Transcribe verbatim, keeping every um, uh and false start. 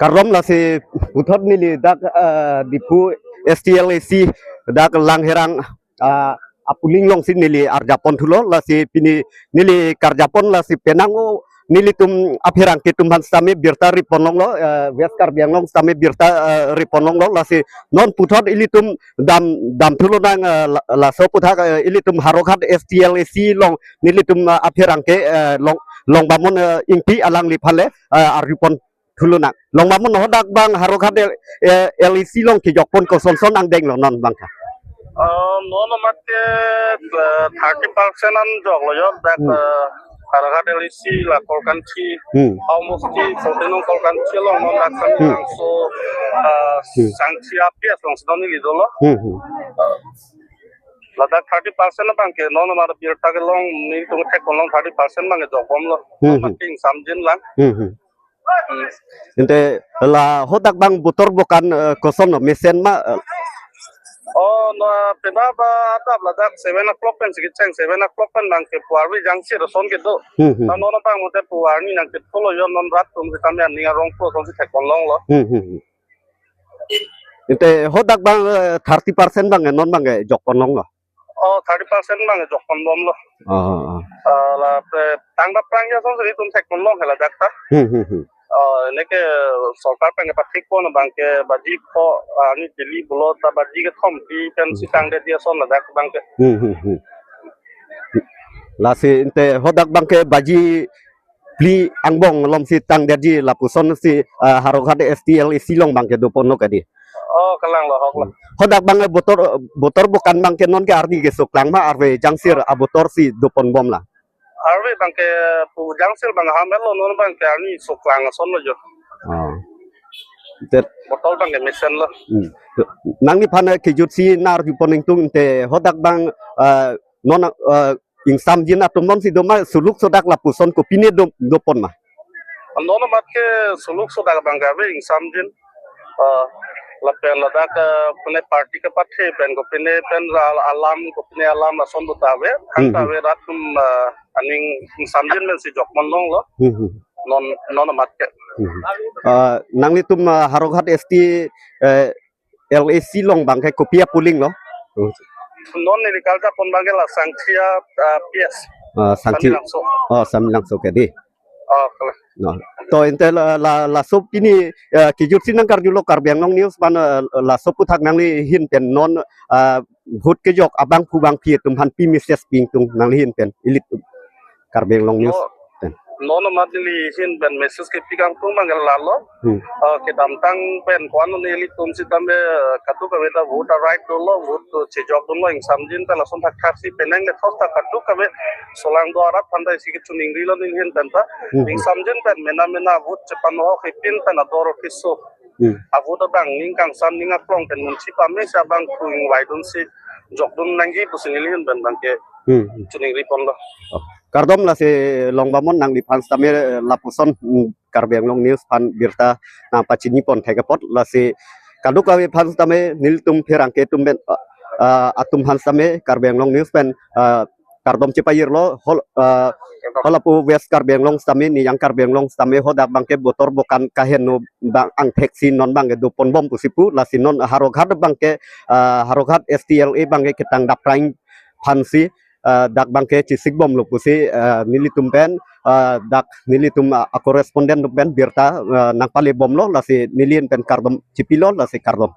Kardom, lasi puthot neli dak, eh, Diphu S T L A C dak Langherang, ah, apuling alongsi neli arjapon thulo, lasi pini neli karjapon, lasi penang o nelitum apherangke atum aphan sitame birta ripon longlo, eh, West Karbi Anglong sitame birta, eh, ripon longlo, lasi non puthot ilitum dam, dam thulonang, eh, la-, laso aputhak, eh, ilitum Howraghat S T L A C along nelitum, eh, apherangke, eh, Long, Longbamon, eh, Ingti alangliphan le, eh, arjupon thulonang. Longbamon, hadak abang Howraghat L-, eh, L A C along kejokpon kosonson angdenglo non abang ke? Eh, non amat ke, eh, thirty percent an joklo jo, dak, Hmm. eh, Howraghat L A C la Kolkanthi, Hmm. Aomosti, fourteen nong Kolkanthi along non dak Sami Hmm. Langso, eh, Hmm. Sangthi A P S alongsi non neli dolo. Hmm, hmm. Eh, ladak thirty percent abang ke non amat birta kelong, nelitum theklong thirty percent abang ke jokbomlo. Hmm, Amat hmm. ke ingsamjin lang. Hmm, hmm. Hmm. Ante la hadak abang botor bokan, eh, kosonlo, mesen ma, eh? Oh, no, pina ba adap ladak seven o'clock pen si kecheng, seven o'clock pen abang ke pu arve jangsir ason kedo. Hmm, hmm. Na non abang mate pu arni nangkethulo jo, non rat atum sitame aning arong po ason si theklonglo. Hmm, hmm, hmm. Ante hadak abang, eh, thirty percent abang, eh, non abang, eh, jokpon longlo? Oh, thirty percent abang jokponbomlo. Oh, oh, oh. Ah, la, eh, tangdapprang ason si nelitum theklong hela dak ta. Hmm, hmm, hmm. Oh, neke sorkar pen kepathikpon abang ke baji ko, ah, ni Delhi pulo ta baji kethom pi pen Hmm. si tangdetji ason ladak abang ke. Hmm, hmm, hmm. Lasi ante hadak abang ke baji phli angbong along si tangdetji lapuson si, ah, Howraghat S T L A C along abang ke doponlo kadi. Oh, kalang lo, hok lo. Hadak abang botor, botor bokan abang ke non ke arni kesuklang ma, arve jangsir abotor si doponbom la? Arve abang ke pu jangsir abang hamelo, non abang ke arni suklang ason lo jo. Oh. Tet. Botor abang ke mesenlo. Hmm. Nangliphan kejutsi nar jupon ingtung, ante hadak abang, eh, non, eh, ingsamjin atum non si doma, suluk sodak lapuson kopine do, dopon ma? Non amat ke suluk sodak abang ke ave ingsamjin. Eh, lapen ladak, eh, pune party kepathe pen kopine pen ra-, alam, kopine alam ason do ta ave, hang Hmm, ta hmm. ave rat atum, eh, aning ingsamjin pen si jokpon longlo. Hmm, hmm. Non, non amat ke. Hmm, hmm. Eh, nanglitum, eh, Howraghat S T, eh, L A C along abang ke kopi apuling lo? Hmm. Non neli karjapon abang ke la Sangthi A, ah, P S. Ah, Sangthi. Sami Langso. Oh, Sami Langso kadi. Oh, kalang. No. To ante la, la, laso pini, eh, kejutsi nangkarjulo Karbi Anglong News aphan, eh, laso aputhak nanglihin pen non, ah, vote kejok abangphu bangphi atum aphan pi message pi ingtung nanglihin pen, ilitum Karbi Anglong News Oh, pen. Non amat nelihin pen message kepi kangtung abang ke lalo. Hmm. Eh, kedamtang pen ko-an nelitum sitame, eh, kadokave ta vote a-right dolo, vote to chejokdunlo, ingsamjin pen lason thakthak si penang le thos ta kadokave solang do arat aphan ta isi kechiningrilo nelihin pen ta. Hmm. Ingsamjin pen mena mena vote chepanho kepin pen ador office so. Hmm. A-vote abang ning kangsam ning aklong pen munchi pame si abangphu ingvaidun si jokdun nangji pusi nelihin pen abang ke Hmm. chiningri ponlo. Oh. Kardom, lasi Longbamon, nangliphan sitame, eh, lapuson, hmm, Karbi Anglong News aphan birta nangpachinipon thek apot, lasi kadokave aphan sitame nelitum pherangke atum pen, ah, ah, atum aphan sitame Karbi Anglong News pen, ah, kardom chepajirlo, hol, ah, holapu West Karbi Anglong sitame, Nijang Karbi Anglong sitame hadak abang ke botor bokan kaheno abang angthek si non abang ke doponbom pusi pu, lasi non Howraghat abang ke, ah, Howraghat S T L A abang ke ketangdapprang aphan si, ah, dak abang ke chesikbomlo pusi, ah, nelitum pen, ah, dak nelitum, ah, correspondent atum pen birta, ah, nangpalebomlo, lasi nelihin pen kardom chepilo, lasi kardom.